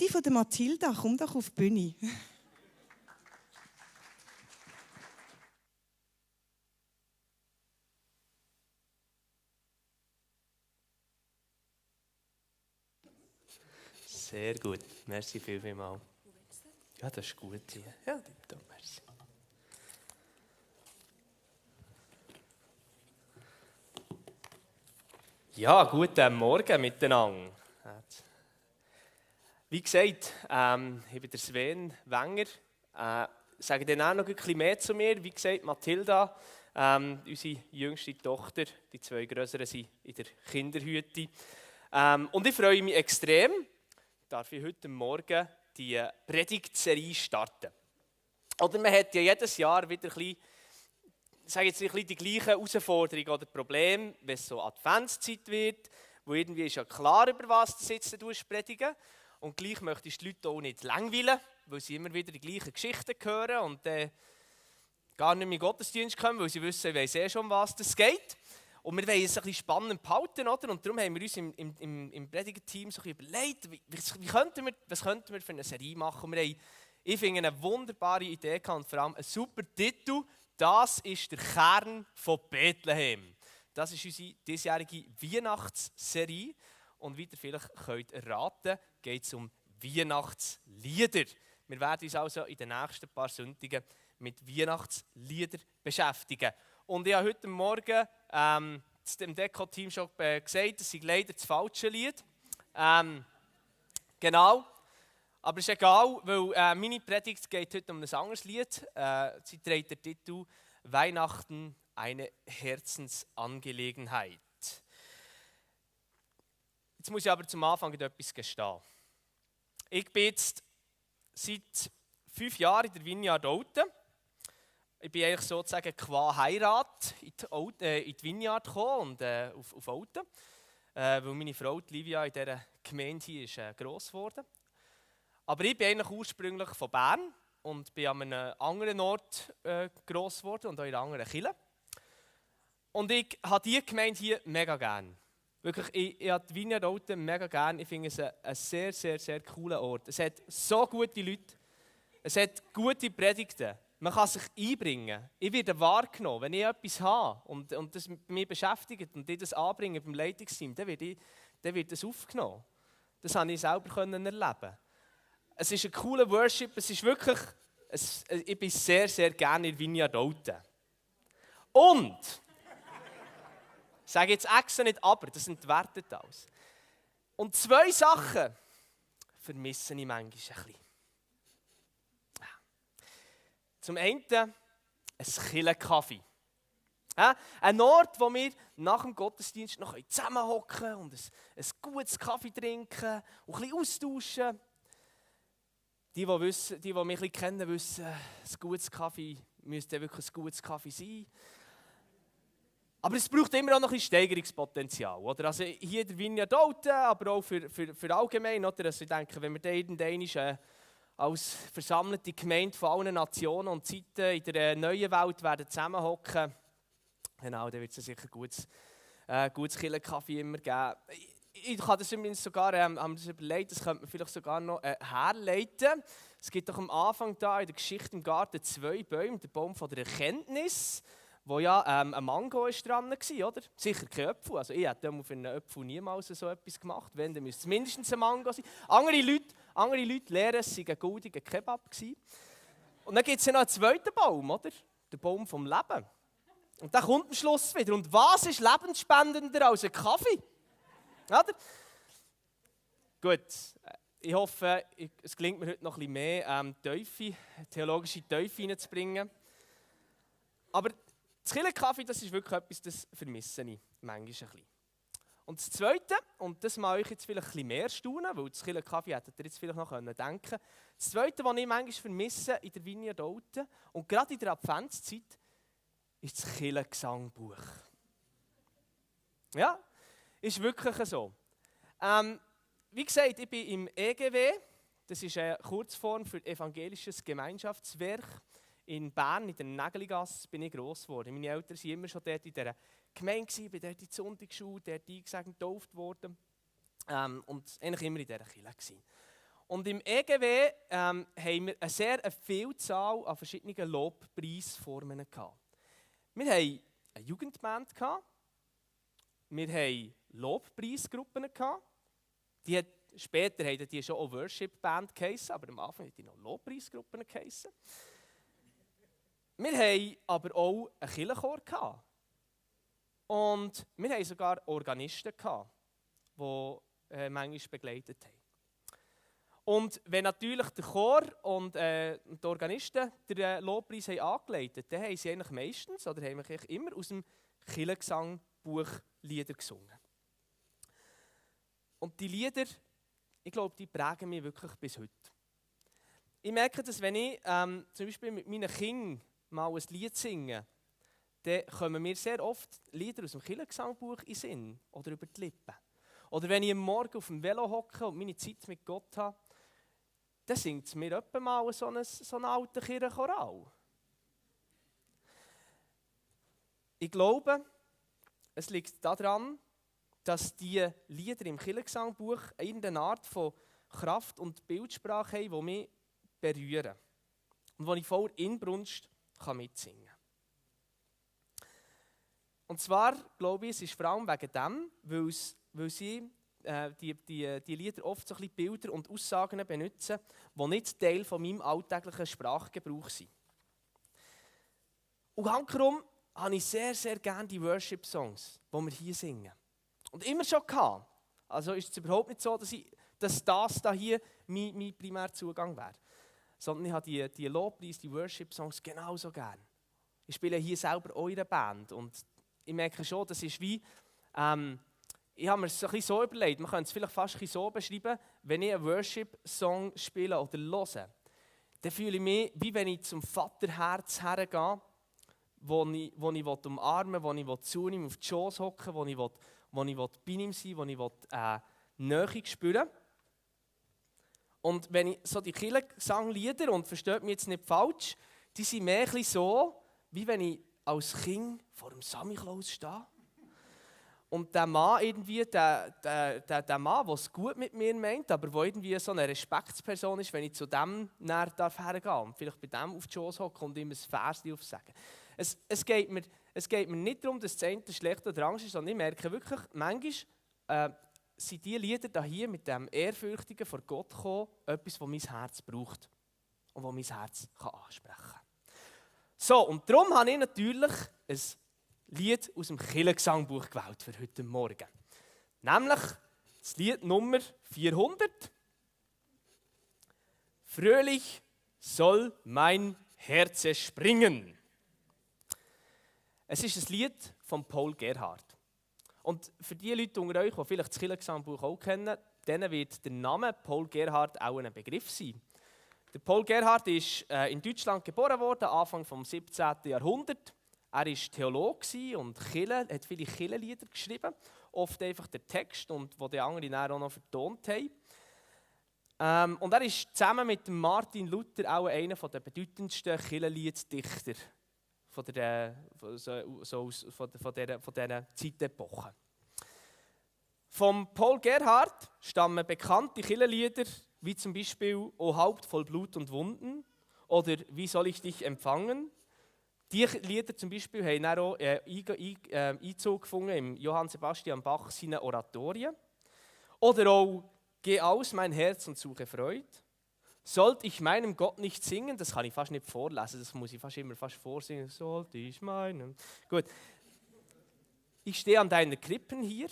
Die von der Mathilda, komm doch auf die Bühne. Sehr gut. Merci vielmals. Ja, das ist gut hier. Ja, merci. Ja, guten Morgen miteinander. Wie gesagt, ich bin der Sven Wenger. Sage dann auch noch ein bisschen mehr zu mir. Wie gesagt, Mathilda, unsere jüngste Tochter, die zwei Grösseren sind in der Kinderhütte. Und ich freue mich extrem, darf ich heute Morgen die Predigtserie starten. Oder man hat ja jedes Jahr wieder ein bisschen, ich sage jetzt ein bisschen die gleichen Herausforderungen oder Probleme, wenn es so Adventszeit wird, wo irgendwie ist ja klar, über was du jetzt predigen. Und gleich möchtest du die Leute auch nicht langweilen, weil sie immer wieder die gleichen Geschichten hören und gar nicht mehr in den Gottesdienst kommen, weil sie wissen, ich weiss schon, um was es geht. Und wir wollen es ein bisschen spannend behalten, oder? Und darum haben wir uns im Predigerteam so überlegt, was könnten wir für eine Serie machen. Und wir haben, ich finde, eine wunderbare Idee gehabt und vor allem einen super Titel. Das ist der Kern von Bethlehem. Das ist unsere diesjährige Weihnachtsserie. Und wie ihr vielleicht könnt erraten, geht es um Weihnachtslieder. Wir werden uns also in den nächsten paar Sonntagen mit Weihnachtsliedern beschäftigen. Und ich habe heute Morgen dem Deko-Team schon gesagt, das ist leider das falsche Lied. Genau. Aber es ist egal, weil meine Predigt geht heute um ein anderes Lied. Sie trägt den Titel «Weihnachten, eine Herzensangelegenheit». Jetzt muss ich aber zum Anfang etwas gestehen. Ich bin jetzt seit 5 Jahren in der Vineyard Olten. Ich bin eigentlich sozusagen qua Heirat in die Vineyard gekommen und auf Olten. Weil meine Frau Livia in dieser Gemeinde hier ist gross geworden. Aber ich bin eigentlich ursprünglich von Bern und bin an einem anderen Ort gross geworden und auch in einer anderen Kirche. Und ich habe diese Gemeinde hier mega gern. Wirklich, ich habe die Vineyard Olten mega gern. Ich finde es ein sehr, sehr, sehr cooler Ort. Es hat so gute Leute. Es hat gute Predigten. Man kann sich einbringen. Ich werde wahrgenommen. Wenn ich etwas habe und das mich beschäftigt und ich das anbringe beim Leitungsteam, dann wird das aufgenommen. Das konnte ich selber erleben. Es ist ein cooler Worship. Es ist wirklich, ich bin sehr, sehr gerne in Vineyard Olten. Und, ich sage jetzt extra nicht aber, das entwertet alles. Und 2 Sachen vermisse ich manchmal ein bisschen. Zum einen ein Kirchenkaffee. Ein Ort, wo wir nach dem Gottesdienst noch zusammenhocken und ein gutes Kaffee trinken und ein bisschen austauschen. Die mich ein bisschen kennen, wissen, ein gutes Kaffee müsste wirklich ein gutes Kaffee sein. Aber es braucht immer auch noch ein bisschen Steigerungspotenzial. Oder? Also hier in der Vineyard Olten, aber auch für allgemein. Oder? Also ich denke, wenn wir da irgendwann als versammelte Gemeinde von allen Nationen und Zeiten in der neuen Welt werden zusammenhocken, genau, dann wird es sicher gutes Kirchenkaffee immer geben. Ich habe das übrigens sogar überlegt, das könnte man vielleicht sogar noch herleiten. Es gibt doch am Anfang da in der Geschichte im Garten 2 Bäume, der Baum von der Erkenntnis, wo ja ein Mango ist dran war, oder? Sicher kein Apfel, also ich hätte für einen Apfel niemals so etwas gemacht, wenn, dann müsste es mindestens ein Mango sein. Andere Leute lehren, es sei ein goldiger Kebab gewesen. Und dann gibt es ja noch einen zweiten Baum, oder? Der Baum vom Leben. Und der kommt am Schluss wieder. Und was ist lebensspendender als ein Kaffee? Oder? Gut, ich hoffe, es gelingt mir heute noch ein bisschen mehr theologische Tiefe reinzubringen. Aber das Kirchenkaffee, das ist wirklich etwas, das vermisse ich manchmal ein bisschen. Und das Zweite, und das mag euch jetzt vielleicht ein bisschen mehr staunen, weil das Kirchenkaffee hättet ihr jetzt vielleicht noch denken können. Das Zweite, was ich manchmal vermisse in der Vineyard Olten und gerade in der Adventszeit, ist das Kirchengesangbuch. Ja, ist wirklich so. Wie gesagt, ich bin im EGW, das ist eine Kurzform für Evangelisches Gemeinschaftswerk. In Bern, in der Nägeligasse, bin ich gross geworden. Meine Eltern waren immer schon dort in dieser Gemeinde, ich bin dort in die Sonntagsschule, dort eingesegnet, getauft worden. Und eigentlich immer in dieser Kirche. Und im EGW haben wir eine Vielzahl an verschiedenen Lobpreisformen gehabt. Wir hatten eine Jugendband, wir hatten Lobpreisgruppen, später haben die schon auch Worship-Band geheissen, aber am Anfang haben die noch Lobpreisgruppen geheissen. Wir hatten aber auch einen Kirchenchor. Und wir hatten sogar Organisten, die manchmal begleitet haben. Und wenn natürlich der Chor und die Organisten den Lobpreis haben angeleitet, dann haben sie eigentlich meistens, oder haben wir immer aus dem Kirchengesangbuch Lieder gesungen. Und die Lieder, ich glaube, die prägen mich wirklich bis heute. Ich merke, dass wenn ich zum Beispiel mit meinen Kindern mal ein Lied singe, dann kommen mir sehr oft Lieder aus dem Kirchengesangbuch in den Sinn oder über die Lippen. Oder wenn ich am Morgen auf dem Velo hocke und meine Zeit mit Gott habe, dann singt es mir etwa mal so einen alten Kirchenchoral. Ich glaube, es liegt daran, dass die Lieder im Kirchengesangbuch irgendeine Art von Kraft und Bildsprache haben, die mich berühren und die ich voller Inbrunst mitsingen kann. Und zwar, glaube ich, es ist vor allem wegen dem, weil sie die Lieder oft so ein bisschen Bilder und Aussagen benutzen, die nicht Teil von meinem alltäglichen Sprachgebrauch sind. Und hankerum habe ich sehr, sehr gerne die Worship-Songs, die wir hier singen. Und immer schon gehabt. Also ist es überhaupt nicht so, dass das hier mein primärer Zugang wäre. Sondern ich habe die Lobpreis, die Worship-Songs genauso gerne. Ich spiele hier selber auch in einer Band. Und ich merke schon, das ist wie... ich habe mir es ein bisschen so überlegt, man könnte es vielleicht fast so beschreiben, wenn ich einen Worship-Song spiele oder höre, dann fühle ich mich, wie wenn ich zum Vaterherz hergehe, wo ich umarmen will, wo ich zu ihm auf die Schoß hocken will, wo ich bei ihm sein will, wo ich Nähe spüren. Und wenn ich so die Kirchengesanglieder, und versteht mich jetzt nicht falsch, die sind mehr ein bisschen so, wie wenn ich als Kind vor dem Samichlaus stehe. Und der Mann, irgendwie, der Mann, der es gut mit mir meint, aber der irgendwie so eine Respektsperson ist, wenn ich zu dem näher hergehen und vielleicht bei dem auf die Schoß hocke und ihm ein Versli aufsagen. Es geht mir nicht darum, dass das eine schlecht oder Angst ist, sondern ich merke wirklich, manchmal sind diese Lieder hier mit dem Ehrfürchtigen vor Gott gekommen, etwas, das mein Herz braucht und das mein Herz ansprechen kann. So, und darum habe ich natürlich ein Lied aus dem Kirchengesangbuch gewählt für heute Morgen. Nämlich das Lied Nummer 400. Fröhlich soll mein Herz springen. Es ist ein Lied von Paul Gerhardt. Und für die Leute unter euch, die vielleicht das Kirchengesangbuch auch kennen, denen wird der Name Paul Gerhardt auch ein Begriff sein. Der Paul Gerhardt ist in Deutschland geboren worden, Anfang des 17. Jahrhunderts. Er war Theologe und hat viele Kirchenlieder geschrieben, oft einfach der Text, und wo die anderen dann auch noch vertont haben. Und er ist zusammen mit Martin Luther auch einer der bedeutendsten Kirchenlieddichter von dieser Zeitepoche. Von Paul Gerhardt stammen bekannte Kirchenlieder, wie zum Beispiel «O Haupt voll Blut und Wunden» oder «Wie soll ich dich empfangen?». Diese Lieder zum Beispiel haben dann auch Einzug gefunden im Johann Sebastian Bach seine Oratorien. Oder auch «Geh aus, mein Herz, und suche Freude». «Sollte ich meinem Gott nicht singen», das kann ich fast nicht vorlesen, das muss ich fast vorsingen. «Sollte ich meinem...» Gut. «Ich stehe an deinen Krippen hier».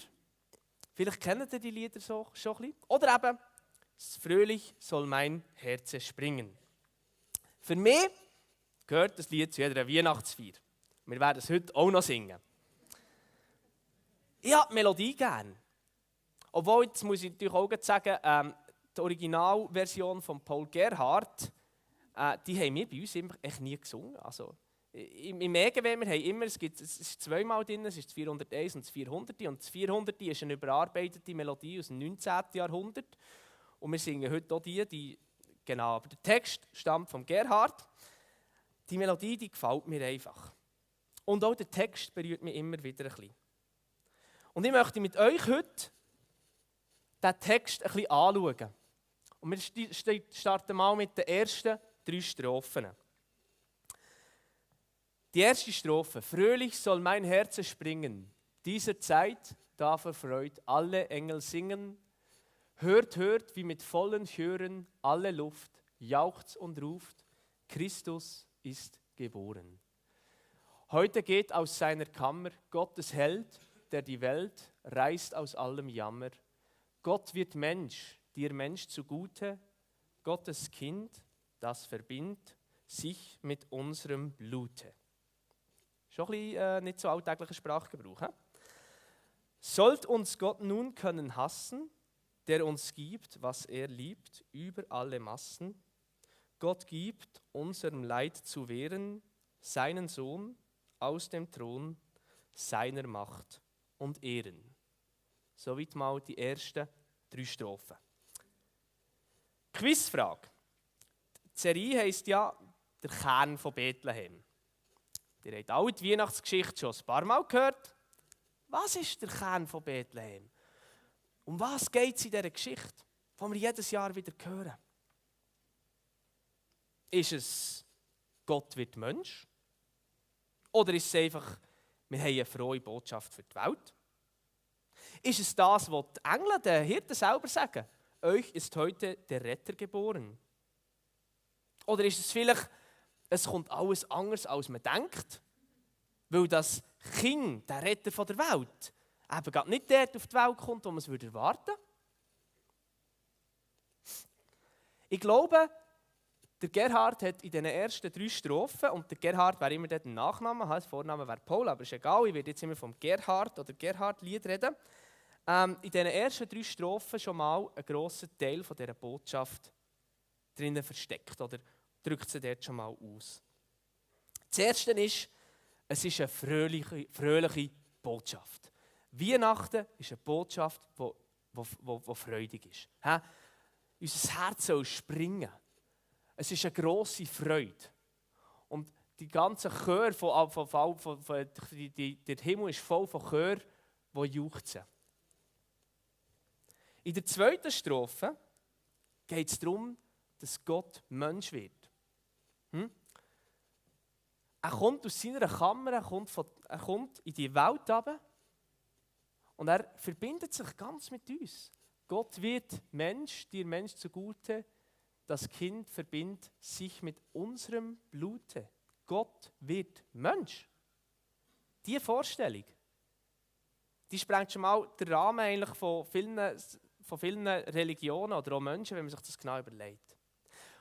Vielleicht kennt ihr die Lieder schon ein bisschen. Oder eben «Fröhlich soll mein Herz springen». Für mich gehört das Lied zu jeder Weihnachtsfeier. Wir werden es heute auch noch singen. Ich habe die Melodie gern. Obwohl, jetzt muss ich natürlich auch sagen, die Originalversion von Paul Gerhardt, die haben wir bei uns echt nie gesungen. Also, im EGW, wir haben immer, es ist zweimal drin, es ist das 401 und das 400. Und das 400 ist eine überarbeitete Melodie aus dem 19. Jahrhundert. Und wir singen heute auch die genau, aber der Text stammt von Gerhardt. Die Melodie, die gefällt mir einfach. Und auch der Text berührt mich immer wieder ein bisschen. Und ich möchte mit euch heute diesen Text ein bisschen anschauen. Und Und wir starten mal mit den ersten 3 Strophen. Die erste Strophe. Fröhlich soll mein Herz springen, dieser Zeit darf erfreut alle Engel singen. Hört, hört, wie mit vollen Chören alle Luft jauchzt und ruft, Christus ist geboren. Heute geht aus seiner Kammer Gottes Held, der die Welt reißt aus allem Jammer. Gott wird Mensch, dir Mensch zugute, Gottes Kind, das verbindet sich mit unserem Blute. Schon ein bisschen nicht so alltäglicher Sprachgebrauch. He? Sollt uns Gott nun können hassen, der uns gibt, was er liebt, über alle Massen. Gott gibt unserem Leid zu wehren, seinen Sohn aus dem Thron seiner Macht und Ehren. Soweit mal die ersten 3 Strophen. Quizfrage. Die Serie heisst ja «Der Kern von Bethlehem». Ihr habt alle die Weihnachtsgeschichte schon ein paar Mal gehört. Was ist der Kern von Bethlehem? Um was geht es in dieser Geschichte, die wir jedes Jahr wieder hören? Ist es Gott wird Mensch? Oder ist es einfach, wir haben eine frohe Botschaft für die Welt? Ist es das, was die Engel, den Hirten selber sagen? Euch ist heute der Retter geboren. Oder ist es vielleicht, es kommt alles anders, als man denkt? Weil das Kind, der Retter von der Welt, eben gerade nicht dort auf die Welt kommt, wo man es erwarten würde. Ich glaube, der Gerhard hat in den ersten 3 Strophen, und der Gerhard wäre immer dort ein Nachname, der Vorname wäre Paul, aber ist egal, ich werde jetzt immer vom Gerhard oder Gerhard-Lied reden, in den ersten 3 Strophen schon mal einen grossen Teil von dieser Botschaft drinnen versteckt oder drückt sie dort schon mal aus. Das Erste ist, es ist eine fröhliche Botschaft. Weihnachten ist eine Botschaft, die freudig ist. Unser Herz soll springen. Es ist eine grosse Freude. Und die ganze Chör, der Himmel ist voll von Chören, die juchzen. In der 2. Strophe geht es darum, dass Gott Mensch wird. Er kommt aus seiner Kammer, er kommt in die Welt runter und er verbindet sich ganz mit uns. Gott wird Mensch, dir Mensch zugute. Das Kind verbindet sich mit unserem Blute. Gott wird Mensch. Diese Vorstellung, die sprengt schon mal den Rahmen eigentlich von vielen Religionen oder auch Menschen, wenn man sich das genau überlegt.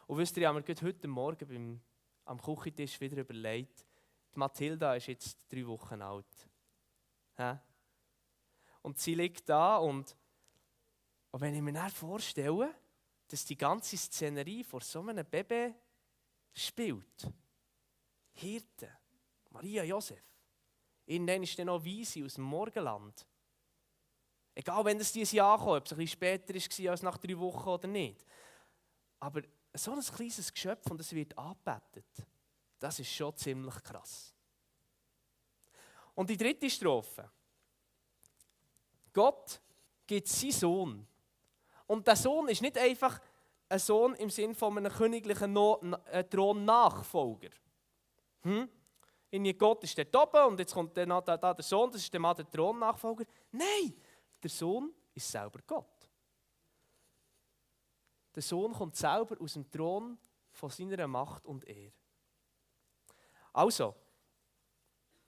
Und wisst ihr, ich habe mir heute Morgen am Küchentisch wieder überlegt, die Mathilda ist jetzt 3 Wochen alt. Und sie liegt da und wenn ich mir dann vorstelle, dass die ganze Szenerie vor so einem Baby spielt. Hirte, Maria, Josef. Irgendwann ist dann noch Weise aus dem Morgenland. Egal, wenn das dieses Jahr kommt, ob es ein bisschen später war als nach 3 Wochen oder nicht. Aber so ein kleines Geschöpf und es wird angebetet, das ist schon ziemlich krass. Und die 3. Strophe. Gott gibt seinen Sohn. Und der Sohn ist nicht einfach ein Sohn im Sinne von einem königlichen Thronnachfolger. Gott ist dort oben und jetzt kommt dann da der Sohn, das ist der Mann der Thronnachfolger. Nein, der Sohn ist selber Gott. Der Sohn kommt selber aus dem Thron von seiner Macht und Ehre. Also,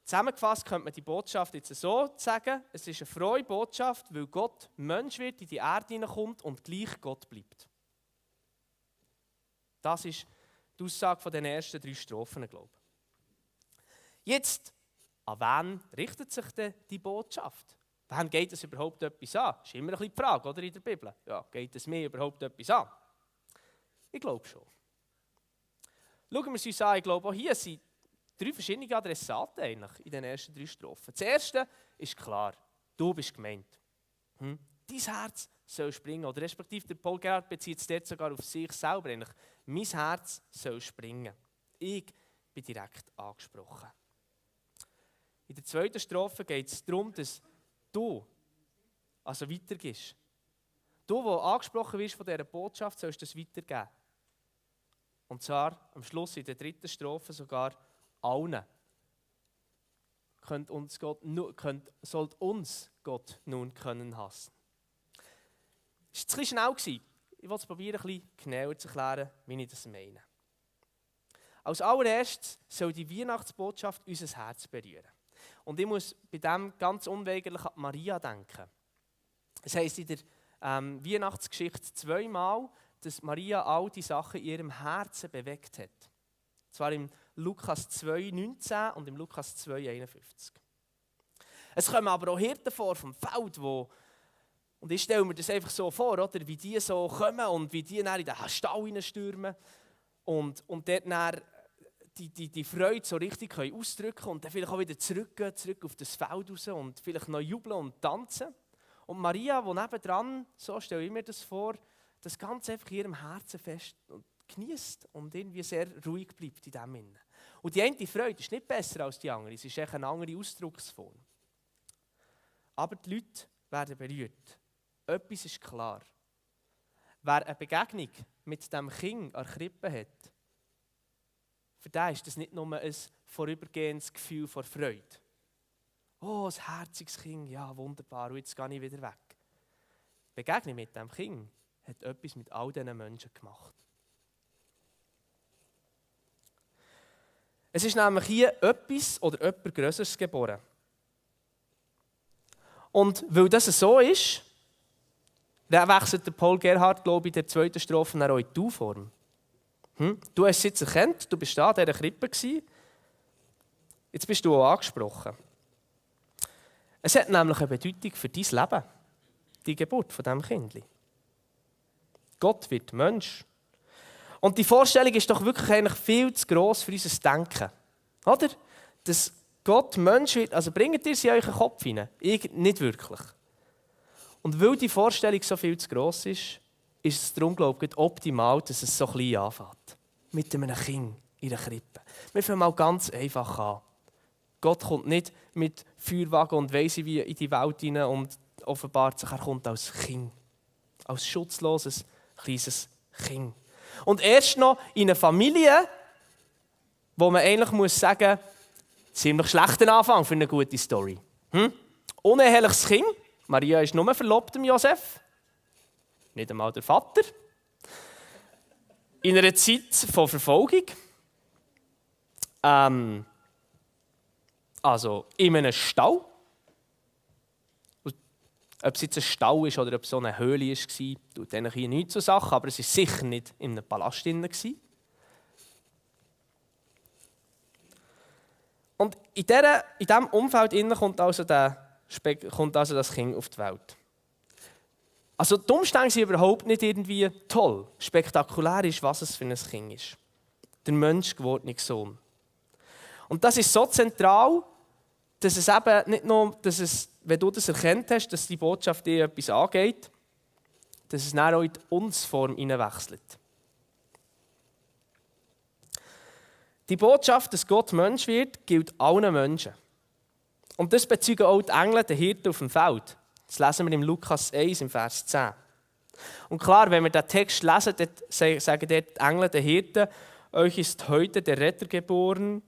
zusammengefasst könnte man die Botschaft jetzt so sagen, es ist eine frohe Botschaft, weil Gott Mensch wird, in die Erde hineinkommt und gleich Gott bleibt. Das ist die Aussage von den ersten 3 Strophen, glaube ich. Jetzt, an wen richtet sich denn die Botschaft? Wen geht es überhaupt etwas an? Das ist immer ein bisschen die Frage, oder, in der Bibel. Ja, geht es mir überhaupt etwas an? Ich glaube schon. Schauen wir es uns an, ich glaube, auch hier sind 3 verschiedene Adressaten eigentlich in den ersten 3 Strophen. Das erste ist klar, du bist gemeint. Dein Herz soll springen. Oder respektive der Paul Gerhard bezieht es dort sogar auf sich selber. Eigentlich. Mein Herz soll springen. Ich bin direkt angesprochen. In der 2. Strophe geht es darum, dass du also weitergehst. Du, der angesprochen wirst von dieser Botschaft, sollst das weitergeben. Und zwar am Schluss in der 3. Strophe sogar allen. Sollte uns Gott nun können hassen. Es war ein bisschen schnell. Ich will es probieren, ein bisschen genauer zu erklären, wie ich das meine. Als allererstes soll die Weihnachtsbotschaft unser Herz berühren. Und ich muss bei dem ganz unweigerlich an Maria denken. Es heisst in der Weihnachtsgeschichte zweimal, dass Maria all die Sachen in ihrem Herzen bewegt hat. Und zwar im Lukas 2,19 und im Lukas 2,51. Es kommen aber auch Hirten vor vom Feld, und ich stelle mir das einfach so vor, oder, wie die so kommen und wie die dann in den Stall hineinstürmen und dort dann die Freude so richtig ausdrücken können und dann vielleicht auch wieder zurückgehen, zurück auf das Feld raus und vielleicht noch jubeln und tanzen. Und Maria, die nebendran, so stelle ich mir das vor, das Ganze einfach in ihrem Herzen fest und genießt und irgendwie sehr ruhig bleibt in dem Innen. Und die eine Freude ist nicht besser als die andere, es ist echt eine andere Ausdrucksform. Aber die Leute werden berührt. Etwas ist klar. Wer eine Begegnung mit dem Kind an der Krippe hat, für den ist das nicht nur ein vorübergehendes Gefühl von Freude. Oh, ein herziges Kind, ja wunderbar, und jetzt gehe ich wieder weg. Die Begegnung mit dem Kind hat etwas mit all diesen Menschen gemacht. Es ist nämlich hier etwas oder jemand Größeres geboren. Und weil das so ist, dann wechselt der Paul Gerhardt, glaube ich, in der 2. Strophe auch in die Du-Form. Du hast es jetzt erkannt, du bist da in dieser Krippe gewesen. Jetzt bist du auch angesprochen. Es hat nämlich eine Bedeutung für dein Leben, die Geburt von diesem Kindli. Gott wird Mensch. Und die Vorstellung ist doch wirklich eigentlich viel zu gross für unser Denken. Oder? Dass Gott Mensch wird, also bringt ihr sie in euren Kopf hinein? Ich nicht wirklich. Und weil die Vorstellung so viel zu gross ist es darum, glaube ich, optimal, dass es so klein anfängt. Mit einem Kind in der Krippe. Wir fangen mal ganz einfach an. Gott kommt nicht mit Feuerwagen und weiss wie in die Welt hinein und offenbart sich, er kommt als Kind. Als schutzloses, kleines Kind. Und erst noch in einer Familie, wo man eigentlich muss sagen, ziemlich schlechter Anfang für eine gute Story. Uneheliches Kind. Maria ist nur verlobt dem Josef. Nicht einmal der Vater. In einer Zeit von Verfolgung. Also in einem Stall. Ob es jetzt ein Stall ist oder ob es so eine Höhle war, tut eigentlich hier nichts zur Sache, aber es war sicher nicht in einem Palast drin. Und in diesem Umfeld kommt also das Kind auf die Welt. Also die Umstände sind überhaupt nicht irgendwie toll. Spektakulär ist, was es für ein Kind ist. Der menschgewordene Sohn. Und das ist so zentral, dass es eben nicht nur, wenn du das erkannt hast, dass die Botschaft dir etwas angeht, dass es dann auch in die Uns-Form hineinwechselt. Die Botschaft, dass Gott Mensch wird, gilt allen Menschen. Und das bezeugen auch die Engel, die Hirten auf dem Feld. Das lesen wir im Lukas 1, im Vers 10. Und klar, wenn wir den Text lesen, dann sagen dort die Engel, die Hirten, euch ist heute der Retter geboren.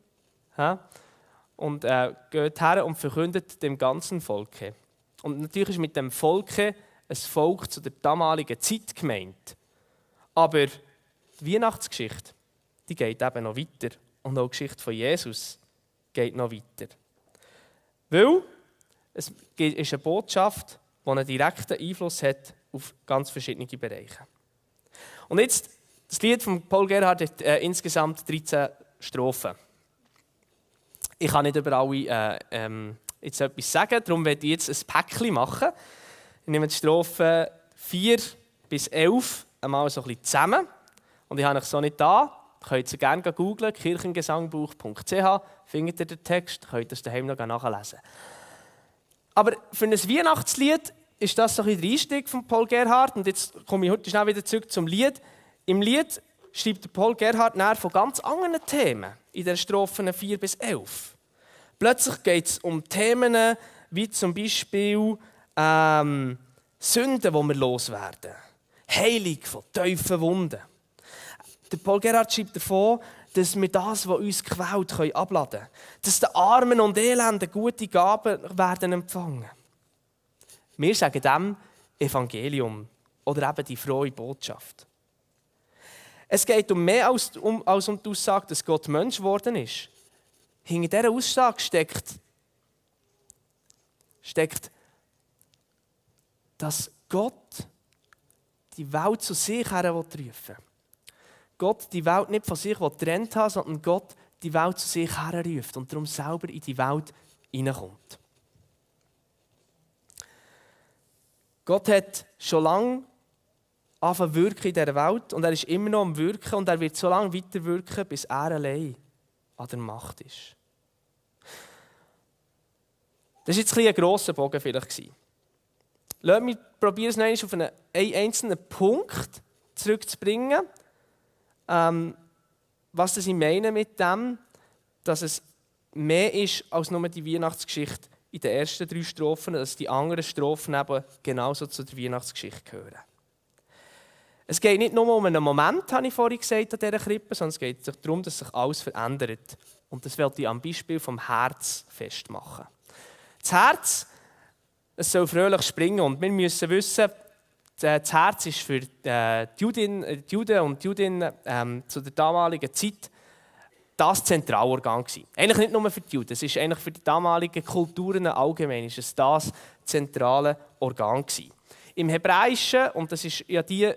Und geht her und verkündet dem ganzen Volke. Und natürlich ist mit dem Volke ein Volk zu der damaligen Zeit gemeint. Aber die Weihnachtsgeschichte, die geht eben noch weiter. Und auch die Geschichte von Jesus geht noch weiter. Weil es ist eine Botschaft, die einen direkten Einfluss hat auf ganz verschiedene Bereiche. Und jetzt, das Lied von Paul Gerhardt hat insgesamt 13 Strophen. Ich kann nicht über alle jetzt etwas sagen, darum werde ich jetzt ein Päckchen machen. Ich nehme die Strophen 4 bis 11 einmal so ein bisschen zusammen. Und ich habe euch so nicht da. Könnt ihr gerne googlen, kirchengesangbuch.ch, findet ihr den Text, könnt ihr es daheim noch nachlesen. Aber für ein Weihnachtslied ist das so ein bisschen der Einstieg von Paul Gerhardt. Und jetzt komme ich heute schnell wieder zurück zum Lied. Im Lied schreibt Paul Gerhardt näher von ganz anderen Themen in den Strophen 4 bis 11. Plötzlich geht es um Themen wie zum Beispiel Sünden, die wir loswerden. Heilung von tiefen Wunden. Der Paul Gerhardt schreibt davon, dass wir das, was uns quält, abladen können. Dass die Armen und Elenden gute Gaben werden empfangen. Wir sagen dem Evangelium oder eben die frohe Botschaft. Es geht um mehr als um die Aussage, dass Gott Mensch geworden ist. Hinter dieser Aussage steckt, dass Gott die Welt zu sich her rufen will. Gott die Welt nicht von sich getrennt hat, sondern Gott die Welt zu sich herruft und darum selber in die Welt hineinkommt. Gott hat schon lange angefangen zu wirken in dieser Welt und er ist immer noch am Wirken und er wird so lange weiter wirken, bis er allein an der Macht ist. Das war jetzt ein grosser Bogen vielleicht. Lass mich probieren, es noch einmal auf einen einzelnen Punkt zurückzubringen. Was ich meine mit dem, dass es mehr ist als nur die Weihnachtsgeschichte in den ersten 3 Strophen, dass die anderen Strophen eben genauso zu der Weihnachtsgeschichte gehören. Es geht nicht nur um einen Moment, habe ich vorhin gesagt, an dieser Krippe, sondern es geht darum, dass sich alles verändert. Und das werde ich am Beispiel vom Herz festmachen. Das Herz, es soll fröhlich springen und wir müssen wissen, das Herz ist für die Juden und Judinnen zu der damaligen Zeit das Zentralorgan gewesen. Eigentlich nicht nur für die Juden, es ist eigentlich für die damaligen Kulturen allgemein ist es das zentrale Organ gewesen. Im Hebräischen, und das ist ja die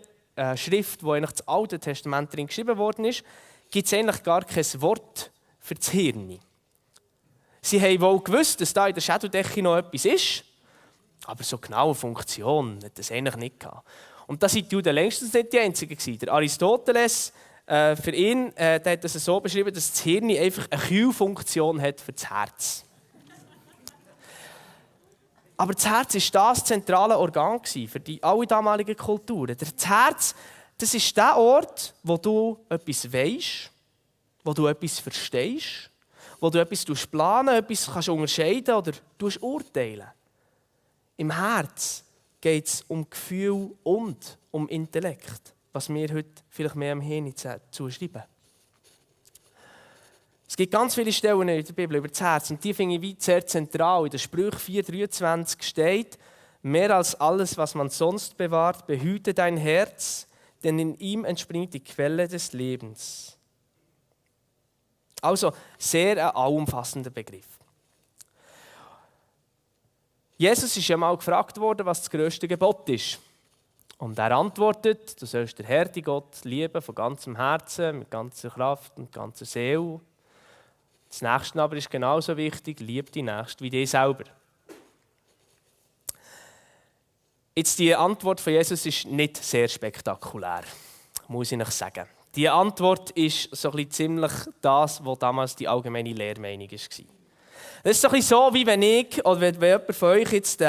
Schrift, wo eigentlich das Alte Testament drin geschrieben worden ist, gibt es eigentlich gar kein Wort für das Hirn. Sie haben wohl gewusst, dass da in der Schädeldecke noch etwas ist, aber so genaue Funktion hat das eigentlich nicht gehabt. Und das sind die Juden längstens nicht die Einzigen gewesen. Der Aristoteles, für ihn, der hat das so beschrieben, dass das Hirn einfach eine Kühlfunktion hat für das Herz. Aber das Herz war das zentrale Organ für alle damaligen Kulturen. Das Herz, das ist der Ort, wo du etwas weisst, wo du etwas verstehst, wo du etwas planen, etwas kannst unterscheiden oder urteilen. Im Herz geht es um Gefühl und um Intellekt, was wir heute vielleicht mehr am Hirn zuschreiben. Es gibt ganz viele Stellen in der Bibel über das Herz und die finde ich sehr zentral. In der Sprüche 4,23 steht, mehr als alles, was man sonst bewahrt, behüte dein Herz, denn in ihm entspringt die Quelle des Lebens. Also sehr ein allumfassender Begriff. Jesus ist ja mal gefragt worden, was das grösste Gebot ist. Und er antwortet, du sollst den Herrn, die Gott, lieben von ganzem Herzen, mit ganzer Kraft und ganzer Seele. Das Nächste aber ist genauso wichtig, lieb die Nächste wie dich selber. Jetzt die Antwort von Jesus ist nicht sehr spektakulär, muss ich euch sagen. Die Antwort ist so ein bisschen ziemlich das, was damals die allgemeine Lehrmeinung war. Das ist so ein bisschen so, wie wenn ich, oder wenn jemand von euch jetzt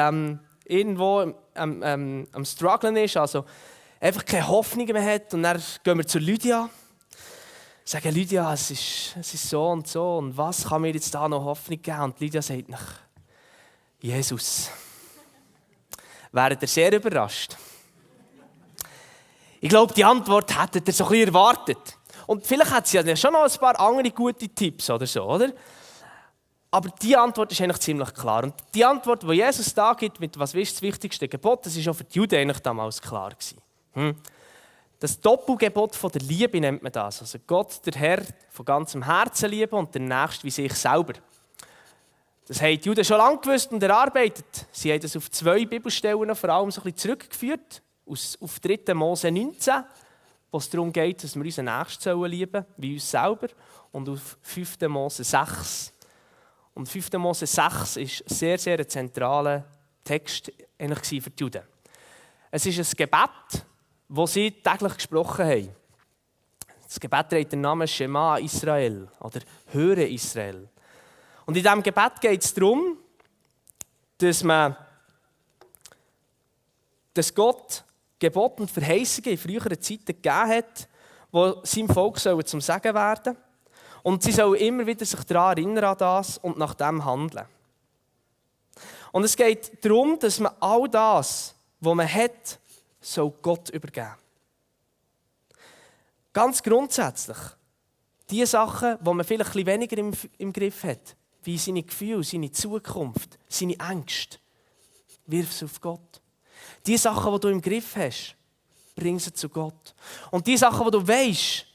irgendwo am Strugglen ist, also einfach keine Hoffnung mehr hat und dann gehen wir zu Lydia, sagen, Lydia, es ist so und was kann mir jetzt da noch Hoffnung geben? Und Lydia sagt nach Jesus. Wäret ihr sehr überrascht? Ich glaube, die Antwort hättet ihr so ein bisschen erwartet. Und vielleicht hat sie ja schon noch ein paar andere gute Tipps oder so, oder? Aber die Antwort ist eigentlich ziemlich klar. Und die Antwort, die Jesus da gibt, mit was ist das wichtigste Gebot, das war auch für die Juden eigentlich damals klar gewesen. Das Doppelgebot von der Liebe nennt man das. Also Gott, der Herr, von ganzem Herzen lieben und der Nächste wie sich selber. Das haben die Juden schon lange gewusst und erarbeitet. Sie haben das auf 2 Bibelstellen vor allem so ein bisschen zurückgeführt. Auf 3. Mose 19, wo es darum geht, dass wir unseren Nächsten lieben sollen, wie uns selber. Und auf 5. Mose 6. Und 5. Mose 6 ist sehr, sehr ein zentraler Text für die Juden. Es ist ein Gebet, das sie täglich gesprochen haben. Das Gebet trägt den Namen Shema Israel oder Höre Israel. Und in diesem Gebet geht es darum, dass Gott Gebote und Verheißungen in früheren Zeiten gegeben hat, die seinem Volk zum Segen werden sollen. Und sie sollen immer wieder sich daran erinnern an das und nach dem handeln. Und es geht darum, dass man all das, die man hat, soll Gott übergeben. Ganz grundsätzlich, die Sachen, die man vielleicht ein bisschen weniger im Griff hat, wie seine Gefühle, seine Zukunft, seine Ängste, wirf sie auf Gott. Die Sachen, die du im Griff hast, bring sie zu Gott. Und die Sachen, die du weisst,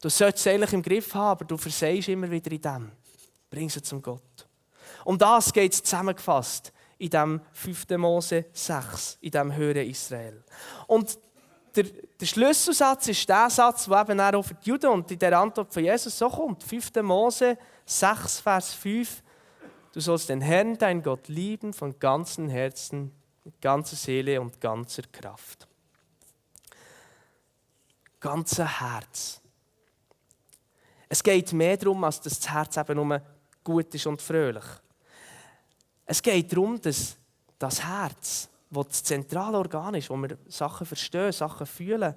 du solltest sie eigentlich im Griff haben, aber du versagst immer wieder in dem, bring sie zum Gott. Um das geht es zusammengefasst in dem 5. Mose 6, in dem Höre Israel. Und der Schlüsselsatz ist der Satz, der eben auch für die Juden und in der Antwort von Jesus so kommt. 5. Mose 6, Vers 5. Du sollst den Herrn, dein Gott, lieben von ganzem Herzen, mit ganzer Seele und ganzer Kraft. Ganzes Herz. Es geht mehr darum, als dass das Herz eben nur gut ist und fröhlich. Es geht darum, dass das Herz, das zentrale Organ ist, wo wir Sachen verstehen, Sachen fühlen,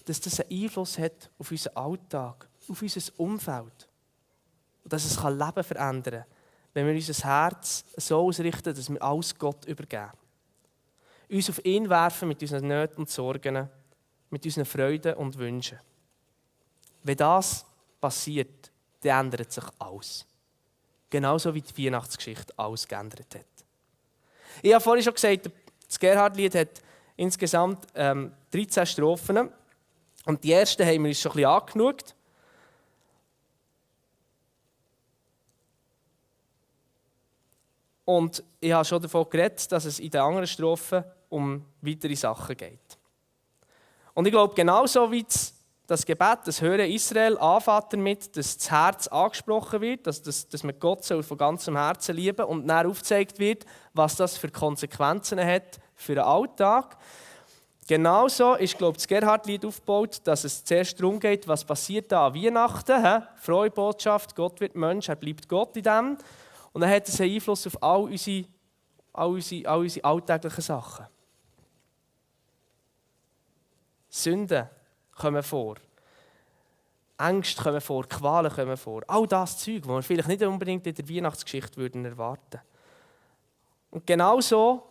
dass das einen Einfluss hat auf unseren Alltag, auf unser Umfeld. Und dass es Leben verändern kann, wenn wir unser Herz so ausrichten, dass wir alles Gott übergeben. Uns auf ihn werfen mit unseren Nöten und Sorgen, mit unseren Freuden und Wünschen. Wenn das passiert, dann ändert sich alles. Genauso wie die Weihnachtsgeschichte alles geändert hat. Ich habe vorhin schon gesagt, das Gerhard-Lied hat insgesamt 13 Strophen. Und die ersten haben wir uns schon ein bisschen angeschaut. Und ich habe schon davon geredet, dass es in den anderen Strophen um weitere Sachen geht. Und ich glaube, genauso wie das Gebet, das Hören Israel, anfängt damit, dass das Herz angesprochen wird, dass man Gott von ganzem Herzen lieben soll und dann aufgezeigt wird, was das für Konsequenzen hat für den Alltag. Genauso ist, glaube ich, das Gerhard-Lied aufgebaut, dass es zuerst darum geht, was passiert da an Weihnachten. Frohe Botschaft, Gott wird Mensch, er bleibt Gott in dem. Und dann hat es einen Einfluss auf all unsere alltäglichen Sachen. Sünden kommen vor. Ängste kommen vor, Qualen kommen vor. All das Zeug, das wir vielleicht nicht unbedingt in der Weihnachtsgeschichte würden erwarten. Und genauso,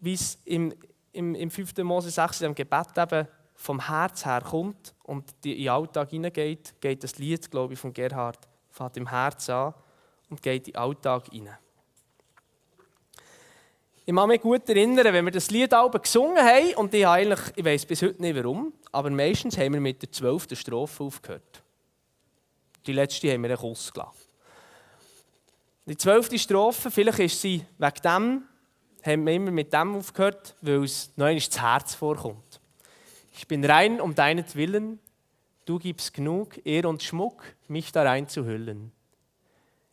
wie es im 5. Mose 6 in dem Gebet eben vom Herz her kommt und in den Alltag hineingeht, geht das Lied, glaube ich, von Gerhard, fängt im Herz an und geht in den Alltag hinein. Ich kann mich gut erinnern, wenn wir das Lied gesungen haben, und ich weiss bis heute nicht warum, aber meistens haben wir mit der 12. Strophe aufgehört. Die letzte haben wir einen Kuss gelassen. Die 12. Strophe, vielleicht ist sie wegen dem, haben wir immer mit dem aufgehört, weil es noch einmal das Herz vorkommt. Ich bin rein um deinetwillen, du gibst genug Ehr und Schmuck, mich da rein zu hüllen.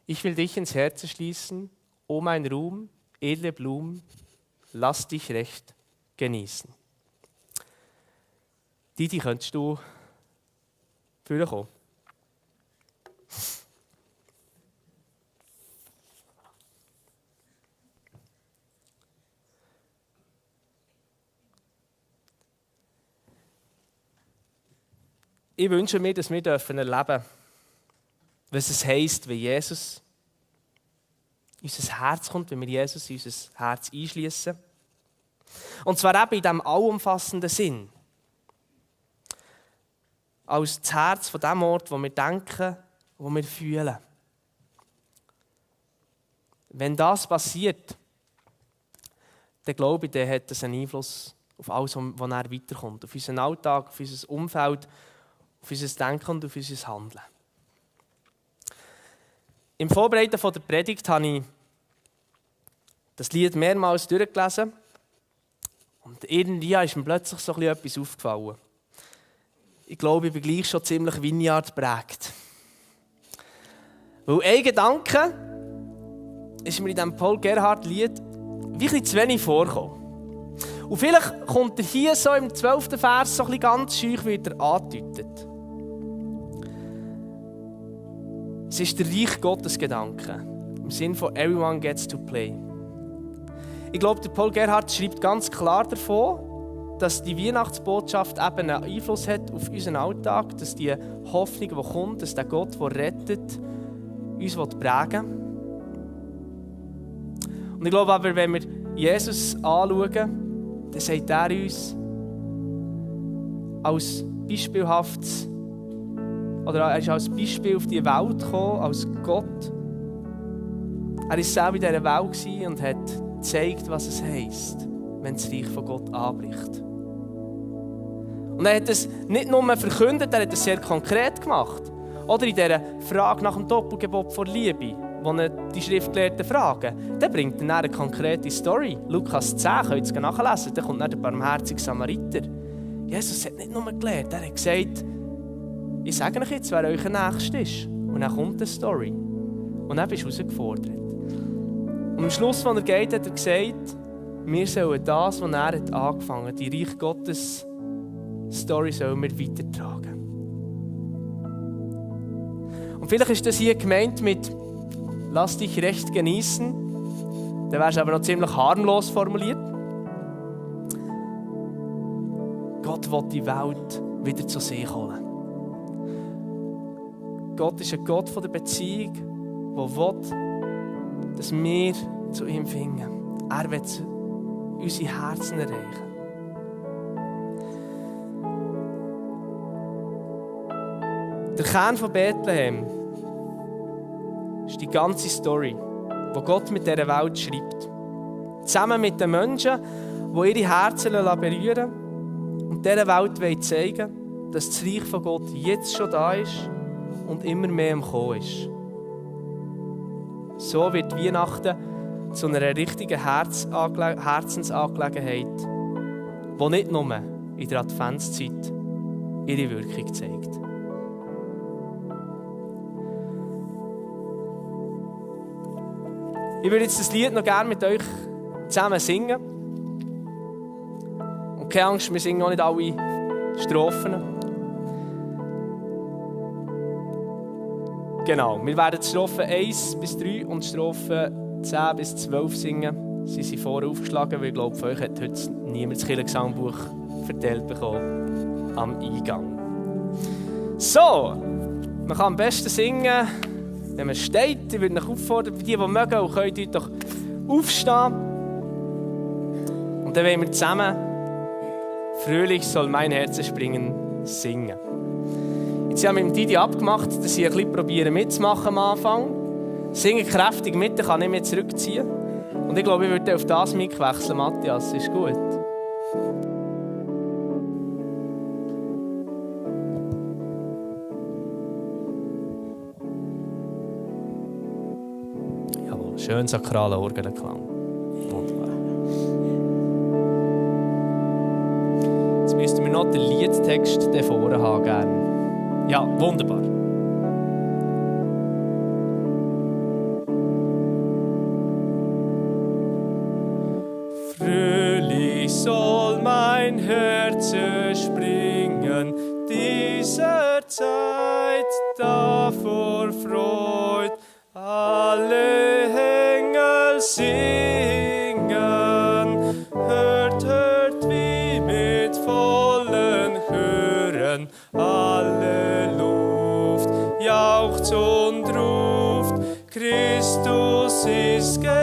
Ich will dich ins Herz schließen, o mein Ruhm, edle Blumen, lass dich recht genießen. Didi, könntest du vorkommen? Ich wünsche mir, dass wir erleben dürfen, was es heisst, wenn Jesus in unser Herz kommt, wenn wir Jesus in unser Herz einschließen. Und zwar eben in diesem allumfassenden Sinn. Als das Herz von dem Ort, wo wir denken, wo wir fühlen. Wenn das passiert, dann glaube ich, dann hat das einen Einfluss auf alles, was er weiterkommt. Auf unseren Alltag, auf unser Umfeld, auf unser Denken und auf unser Handeln. Im Vorbereiten von der Predigt habe ich das Lied mehrmals durchgelesen. Und irgendwie ist mir plötzlich so etwas aufgefallen. Ich glaube, ich bin gleich schon ziemlich Vineyard geprägt. Weil ein Gedanke ist mir in diesem Paul Gerhard-Lied wirklich zu wenig vorgekommen. Und vielleicht kommt er hier so im 12. Vers so ganz scheu wieder andeutet. Es ist der Reich Gottes Gedanke, im Sinn von «Everyone gets to play». Ich glaube, der Paul Gerhard schreibt ganz klar davon, dass die Weihnachtsbotschaft eben einen Einfluss hat auf unseren Alltag, dass die Hoffnung, die kommt, dass der Gott, der rettet, uns prägen will. Und ich glaube aber, wenn wir Jesus anschauen, dann sagt er uns als beispielhaftes, oder er ist als Beispiel auf die Welt gekommen, als Gott. Er war selber in dieser Welt und hat gezeigt, was es heisst, wenn das Reich von Gott anbricht. Und er hat es nicht nur verkündet, er hat es sehr konkret gemacht. Oder in dieser Frage nach dem Doppelgebot vor Liebe, wo die Schriftgelehrten fragen, dann bringt er eine konkrete Story. Lukas 10, könnt ihr nachlesen, da kommt dann der barmherzige Samariter. Jesus hat nicht nur gelehrt, er hat gesagt, ich sage euch jetzt, wer euer Nächster ist. Und dann kommt eine Story. Und dann bist du herausgefordert. Und am Schluss, als er geht, hat er gesagt, wir sollen das, was er hat angefangen hat, die Reich Gottes Story sollen wir weitertragen. Und vielleicht ist das hier gemeint mit «Lass dich recht genießen». Dann wäre es aber noch ziemlich harmlos formuliert. Gott will die Welt wieder zu sich holen. Gott ist ein Gott der Beziehung, der will, dass wir zu ihm finden. Er will unsere Herzen erreichen. Der Kern von Bethlehem ist die ganze Story, die Gott mit dieser Welt schreibt. Zusammen mit den Menschen, die ihre Herzen berühren und dieser Welt zeigen, dass das Reich von Gott jetzt schon da ist und immer mehr am Kommen ist. So wird Weihnachten zu einer richtigen Herzensangelegenheit, die nicht nur in der Adventszeit ihre Wirkung zeigt. Ich würde jetzt das Lied noch gerne mit euch zusammen singen. Und keine Angst, wir singen auch nicht alle Strophen. Genau, wir werden Strophen 1 bis 3 und Strophen 10 bis 12 singen. Sie sind vorher aufgeschlagen, weil ich glaube, von euch hat heute niemand das Kirchengesangbuch verteilt bekommen am Eingang. So, man kann am besten singen, wenn man steht. Ich würde euch auffordern, die mögen, auch könnt ihr doch aufstehen. Und dann wollen wir zusammen «Fröhlich soll mein Herz springen» singen. Jetzt haben wir mit Didi abgemacht, dass ich ein bisschen probieren mitzumachen am Anfang. Singen kräftig mit, dann kann ich mich zurückziehen. Und ich glaube, ich würde auf das Mic wechseln, Matthias. Ist gut. Jawohl, schön sakraler Orgelklang. Wunderbar. Jetzt müssten wir noch den Liedtext vorne haben, gerne. Ja, wunderbar. Fröhlich soll mein Herz springen, dieser Zeit, da vor Freud alle Engel singen. Hört, hört, wie mit vollen Chören alle Luft jauchzt und ruft, Christus ist geboren.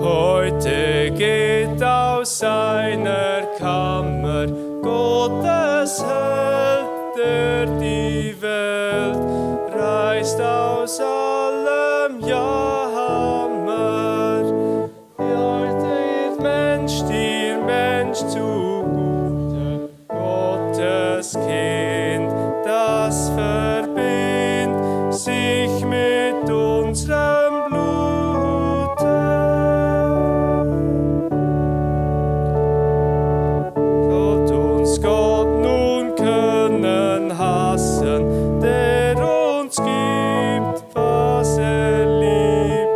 Heute geht aus seiner Kammer Gottes Held, der die Welt reißt aus allem Jammer. Dir Mensch zugute, Gottes Kind, das verbindet sich mit unserem Blute. Sollt uns Gott nun können hassen, der uns gibt, was liebt,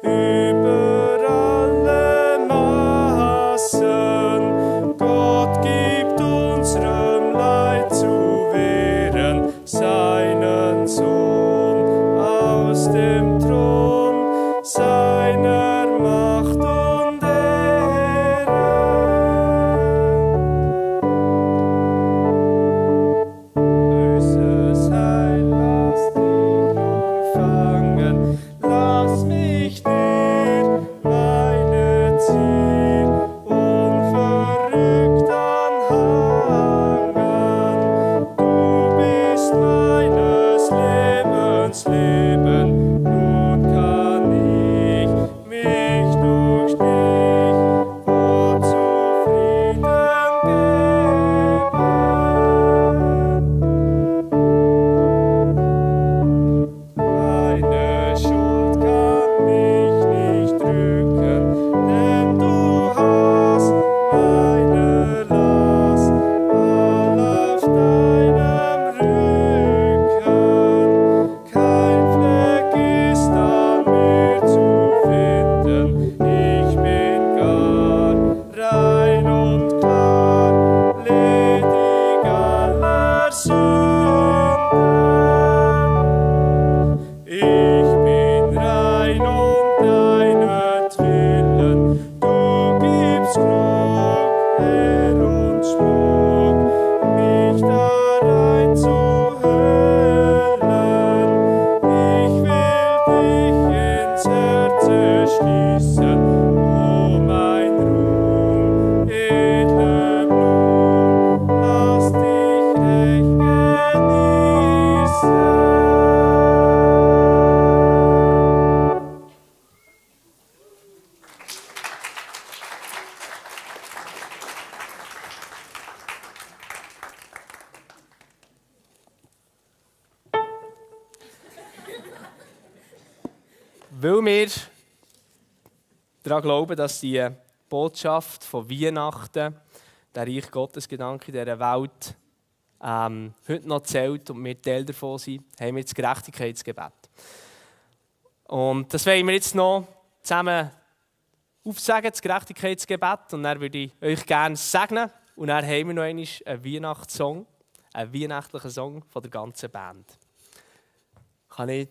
über alle Massen. Gott Weil wir daran glauben, dass die Botschaft von Weihnachten, der Reich Gottesgedanke in dieser Welt, heute noch zählt und wir Teil davon sind, haben wir das Gerechtigkeitsgebet. Und das wollen wir jetzt noch zusammen aufsagen, das Gerechtigkeitsgebet. Und dann würde ich euch gerne segnen. Und dann haben wir noch einmal einen Weihnachtssong, einen weihnachtlichen Song von der ganzen Band. Kann ich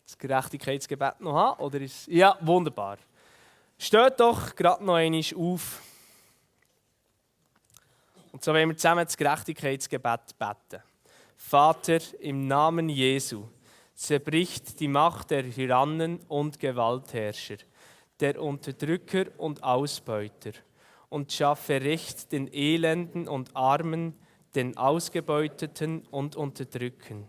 das Gerechtigkeitsgebet noch haben? Oder ist... Ja, wunderbar. Steht doch gerade noch einmal auf. Und so wollen wir zusammen das Gerechtigkeitsgebet beten. Vater, im Namen Jesu, zerbricht die Macht der Tyrannen und Gewaltherrscher, der Unterdrücker und Ausbeuter, und schaffe Recht den Elenden und Armen, den Ausgebeuteten und Unterdrückten.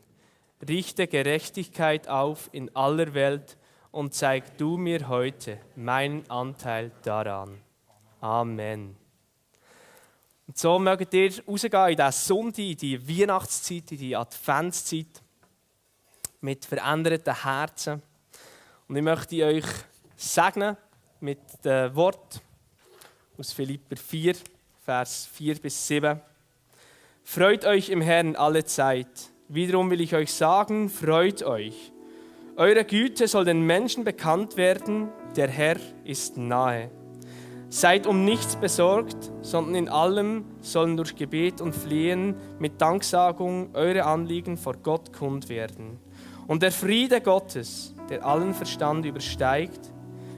Richte Gerechtigkeit auf in aller Welt und zeig du mir heute meinen Anteil daran. Amen. Und so mögt ihr rausgehen in diesen Sonntag, in die Weihnachtszeit, in die Adventszeit mit veränderten Herzen. Und ich möchte euch segnen mit dem Wort aus Philipper 4, Vers 4-7. Freut euch im Herrn alle Zeit. Wiederum will ich euch sagen, freut euch. Eure Güte soll den Menschen bekannt werden, der Herr ist nahe. Seid um nichts besorgt, sondern in allem sollen durch Gebet und Flehen mit Danksagung eure Anliegen vor Gott kund werden. Und der Friede Gottes, der allen Verstand übersteigt,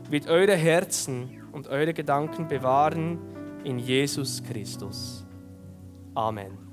wird eure Herzen und eure Gedanken bewahren in Jesus Christus. Amen.